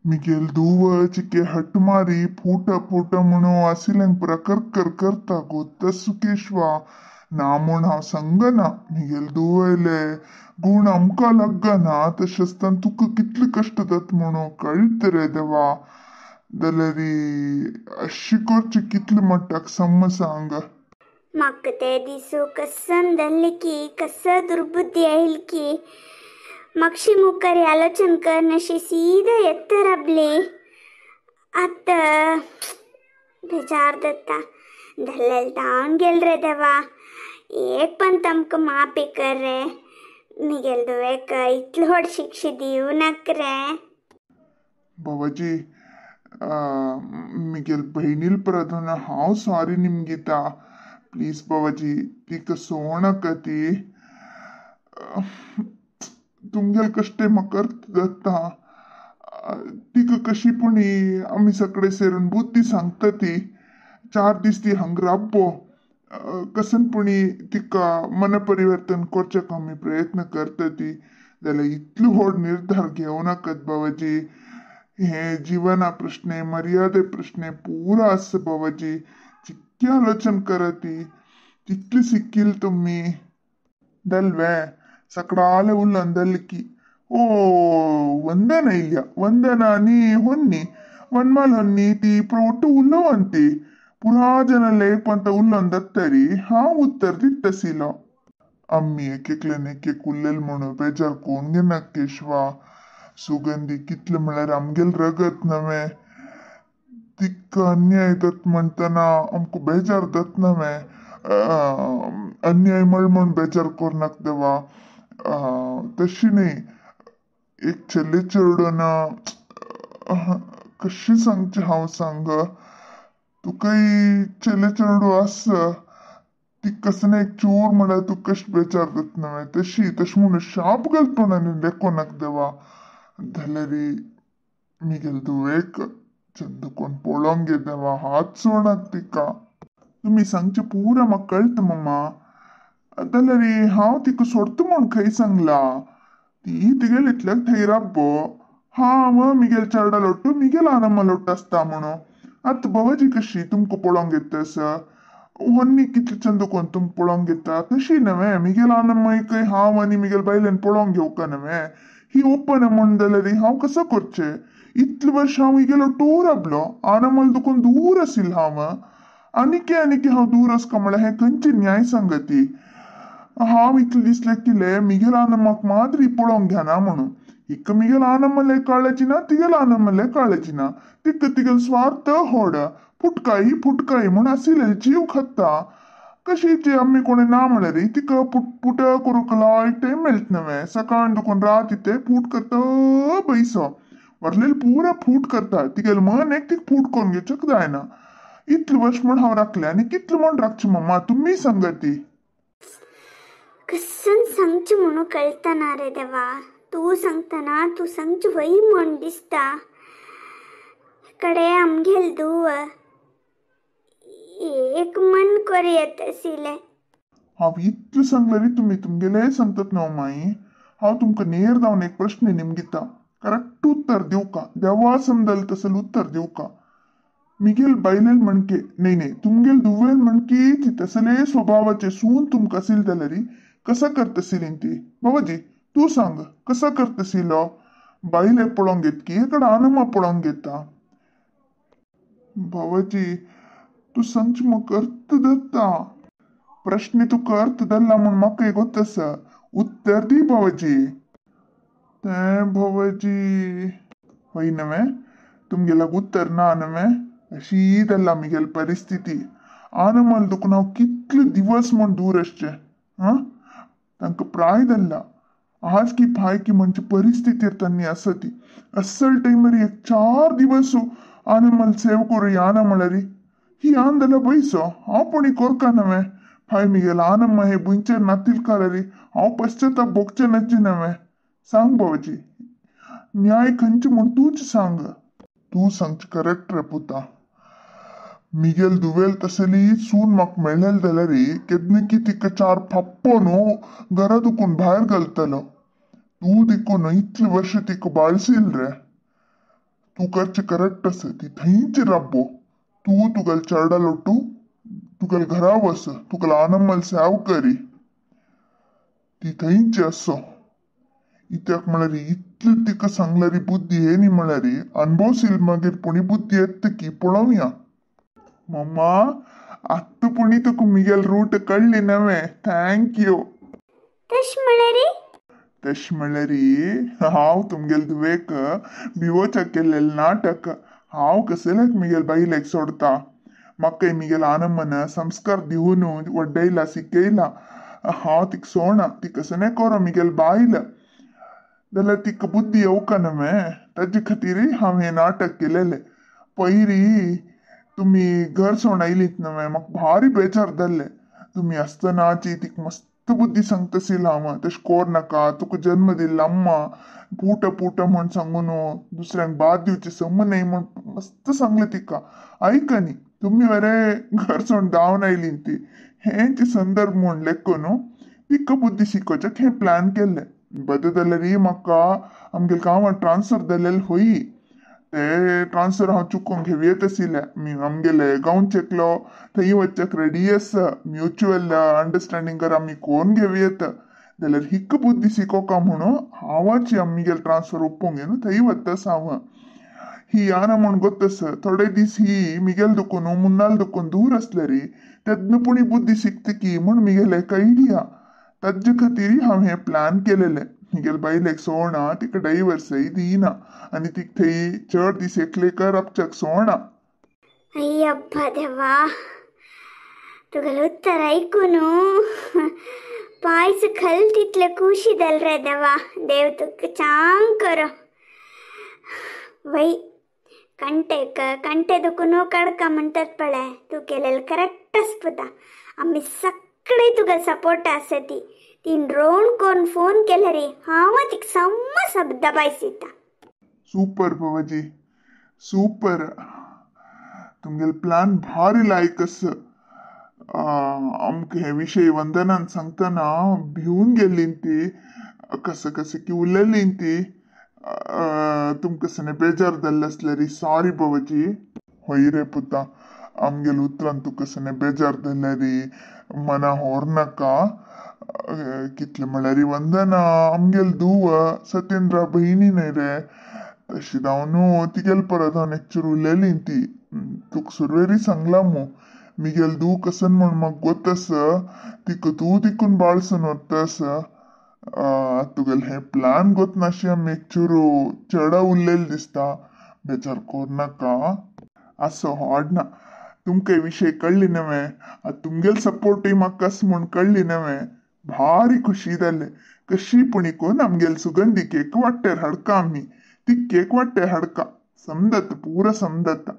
Miguel धुव चिके हट मारी फूट फूट म्हणून आशिल्लें पुरा करकर करता गो तसू केशवा. ना म्हूण हांव सांगना, मिगेल धुवयले गुण आमकां लागना तशें आसतना तुका कितले कश्ट जाता म्हणून कळत रे देवा. जाल्यार अशी करची कितले मट्टाक सम सांग. म्हाका ते दिसू कसन धरले की कसं दुर्बुद्धी आयल की मागशी मुखार आलोचन करनशी सीधा येता राबली. आतां बेजार जाता धरलेले धांवन गेल रे देवा. एक पण तामकां माफी कर रे, मिगेल धुवेक इतलो व्हड शिक्षा दिवं नाका रे. बाबाजी मिगेल भयणील परत हांव सॉरी निमगिता. प्लीज बाबाजी तिका सोडनाका ती. तुमगेल कश्टे म्हाका अर्थ जाता. तिका कशी पुणी आमी सगळे सेरून बुद्धी सांगता ती. 4 दीस ती हांगा राबो कसन पुणी तिका मनपरिवर्तन करच्याक आमी प्रयत्न करता ती. जाल्यार इतलो व्हड निर्धार घेवं नाकात बाबाजी. हे जिवना प्रश्न, मर्यादे प्रश्न पुरा आसा बाबाजी. जितकें आलोचन करा ती तितली सिक्कील तुमी. दलवे सकडाले उल्लन दलकी. ओ वंदना इल्या, वंदना आनी होन्नी वनमाल होन्नी ती ಒಟ್ಟು ಉಲ್ಲವಂತಿ ಪುರಾ ಜನ ಲೇಕ್ ಅಂತ ಉಲ್ಲೊಂದು ದತ್ತರಿ ಹಾವು ಉತ್ತರ ದಿತ್ತಸಿಲ. ಅಮ್ಮಿ एकेकल्यान एक एक उल्लेल म्हणून बेजार कोण घेना केशवा. सुगंधी कितले म्हळ्यार आमगेल रगत नवें, तिका अन्याय जाता म्हणटना आमकां बेजार जाता नवें. अन्याय म्हळ म्हूण बेजार करनाका देवा, तशी न्ही. एक चेडे चेडून कशी सांगचें हांव सांग तुकाय चेले चेडूं आसा ती कसं एक चोर म्हळ्यार तुका कशें बेजार जाता नवें तशी. तशें म्हणून शाप घालपणान लेखो नाका देवा. जाल्यार मिगेल धुवेक चंद कोण पळोवंक गे देवा, हात सोडनाका तिका. तुमी सांगचें पुरा म्हाका कळटा मम्मा. जाल्यार हांव तिका सोडटा म्हूण खंय सांगलां? ती तिगेल इतल्याक थंय राबो. हांव मिगेल चेडा लोट्टू मिगेल आनम्मा लोट्ट आसता म्हणून. आतां बाबाजी कशी तुमकां पळोवंक येता आसा होन्नी कितले चंद कोण तुमकां पळोवंक येता तशी नवें. मिगेल आनम्मायकय हांव आनी मिगेल बायलेन पळोवंक घेवका नवें. ही ओपन म्हूण जाल्यार हांव कसो करचें? इतले वर्स हांव हिगेलो टूर राबलो, आनमल दुखून दूर आशिल्लो हांव. आनीके आनीके हांव दूर आसका म्हळ्यार हें खंयचें न्याय सांगती? हांव इतलें दिसलें कितें मिगेल आनम्माक मात्र पळोवंक घेना म्हणून. हिका मिगेल आनम्मले काळजी ना, तिगेल आनम्मले काळजी ना. तिका तिगेल स्वार्थ होड फुटकाई फुटकाई म्हूण आशिल्ले जीव खाता. कशी आमी कोणें ना म्हळ्यार तिका पुट करूंक लायक टायम मेळटा नवें. सकाळ दुखून रात इते फूट करता बैसो वरलेले पुरा फूट करता. तिगेल मन एक तिका फूट करून घेवचें जायना. इतलें वर्स म्हूण हांव राखलें आनी कितलें म्हूण राखचें मम्मा तुमी सांगा ती. कसन सांगचें म्हणून कळतना रे देवा. तूं सांगतना तूं सांगचें वय म्हूण दिसता. कडे आमगेल धुव एक मन कर येत आशिल्लें. हांव इतलें सांगलें रे तुमी तुमगेलें सांगतात न्हू माई. हांव तुमकां नेर जावन एक प्रश्न निमगिता, करेक्ट उत्तर दिवका, देवा समजल तसलें उत्तर दिवका. मिगेल बायलेल म्हणके न्ही न्ही तुमगेल धुवेल म्हणके ती तसले स्वभावाचे सून तुमकां आशिल्ली जाल्यार कसा करतशिली ती? बाबाजी तूं सांग कसा करतशिलो? बायलेक पळोवंक घेत की एकडे आनम्मा पळोवंक घेता? बाबाजी तूं सांगचें म्हाका अर्थ जाता. प्रश्न तुका अर्थ जाल्ला म्हूण म्हाका गोत आसा. उत्तर दी बाबाजी. तें बाबाजी हय नवें तुमगेल्याक उत्तर ना नवें. अशी जाल्ला मिगेल परिस्थिती. आनमल दुखून हांव कितले दिवस म्हूण दूर आसचें. आं तांकां प्राय जाल्ला आज की फाय की म्हणजे परिस्थितीर तांणी आसा ती. अस्सल टायमार एक 4 दिवस आनमल सेव करूं याना म्हळ्यार ही आन जाल्यार पयसो हांव पुणी कोरका नवें. फाय मिगेल आनम्मा हे बुंचेर नातील कालरी हांव पश्चाताप भोगचें नच्चें नवें. सांग बाबाजी न्याय खंयचे म्हूण तूंच सांग. तूं सांगचें करेक्ट रे पुता. मिगेल दुवेल तसली सून म्हाका मेळ्ळें जाल्यार केन्ना की तिका 4 फाप्पो न्हू घरा दुखून भायर घालतलो. तूं देखून इतले वर्स तिका बाळशील रे. तूं करचें करेक्ट आसा ती थंयच राबो तूं तुगेले चेरडा लोटू तुगेले घरा वच तुगेलो आनमल सेव करी ती थंयच आसो. कित्याक म्हळ्यार इतले तिका सांगल्यार बुद्धी हे न्ही म्हळ्यार अनभवशील मागीर पुणी बुद्धी येता की पळोवया. मम्मा आत्तां पुणी तुका मिगेल रूट कळ्ळी नवें thank you. तशें म्हळ्यार? तशें म्हळ्यार हांव तुमगेले धुवेक भिवोवच्याक केल्लेलें नाटक. हांव कसलेक मिगेल बायलेक सोडता. म्हाकाय मिगेल आनमन संस्कार दिवन वड्डयला शिकयला. हांव तिका सोडना ती कसलें करो मिगेल बायल जाल्यार तिका बुद्धी येवका न्हय. ताजे खातीर हांव हें नाटक केलेलें. पयरी तुमी घर सोडून आयलीत न्हय म्हाका भारी बेजार जाल्लें. तुमी आसतनाची तिका मस्त बुद्धी सांगताशिल्लें हांव तशें कोर नाका तुका जन्म दिल्लो अम्मा पूट पूट म्हूण सांगून दुसऱ्यांक बाद दिवची सम न्हय म्हूण मस्त सांगलें तिका. आयक न्ही तुमी मरे घर सोडून धांवन आयली ती हेंच संदर्भ म्हूण लेखून तिका बुद्धी शिकोवच्याक हें प्लॅन केल्लें. बरें जाल्यार म्हाका आमगेले गांवांत ट्रान्सफर जाल्लें होय ते ट्रान्सफर हांव चुकोवंक घेवयेत आशिल्लें. आमगेले गांवचेकलो थंय वचच्याक रेडी आसा म्युच्युअल अंडरस्टँडींग आमी कोण घेवयेत जाल्यार हिक बुद्धी शिकोवका म्हणून हांवाची आमगेले ट्रान्सफर ओपोवंक घेवन थंय वता हांव. ही याना म्हूण गोत्त आसा थोडे दीस ही मिगेल दुखून मुन्नाल दुखून दूर आसल्यार तेन्ना पुणी बुद्धी शिकता की म्हूण मिगेले एक आयडिया. ताजे खातीर हांव हें प्लॅन केलेलें. मिगेले बायलेक सोडना तिका डायवर्सय दिना आनी तिका थंय चड दीस एकलेक राबच्याक सोडना. अय्यब्बा देवा तुगेलें उत्तर आयकून पांयस खल तितले खुशी जाल रे देवा. देव तुका चांग करो. वय कंटेक कंटे दुखून कडका म्हणटात पळय तूं केलेलें करेक्ट आसपुता. आमी सगळे तुका सपोर्ट आसा ती तीन रोण कोन्न फोन केल्यार हांव तिका सम्म शब्द बायसिता. सुपर बाबाजी सुपर. तुमगेले प्लॅन भारी लायक आसा. आमकां हे विशय वंदनान सांगतना भिवन गेल्ली ती कसं कसं की उलयली ती. तुमकां सने बेजार जाल्लें आसल्यार सॉरी बाबाजी. हय रे पुता आमगेले उतरान तुका सने बेजार जाल्यार मना होर नाका. कितलें म्हळ्यार वंदना आमगेले धूव सत्येंद्रा भयणी न्हय रे तशें जावन तिगेले परत हांव एक चूर उलयली ती. तुका सुरवेरी सांगलां मू मिगेल धूव कसन म्हूण म्हाका गोत आसा तिका तूं तिकून बाळसून व्हरता आसा. तुगेलें हें प्लॅन गोत नाशी आमी एक चूर चेडा उरलेलें दिसता. बेजार कोर नाका. आसो हाडना तुमकां विशय कळ्ळी नवें आतां तुमगेले सपोर्टूय म्हाका आसा म्हूण कळ्ळी नवें भारी खुशी जालें. कशी पुणी कोन्न आमगेले सुगंधी केक वाट्टेर हाडका आमी ती केक वाट्टेर हाडका समजता पुरा समजता.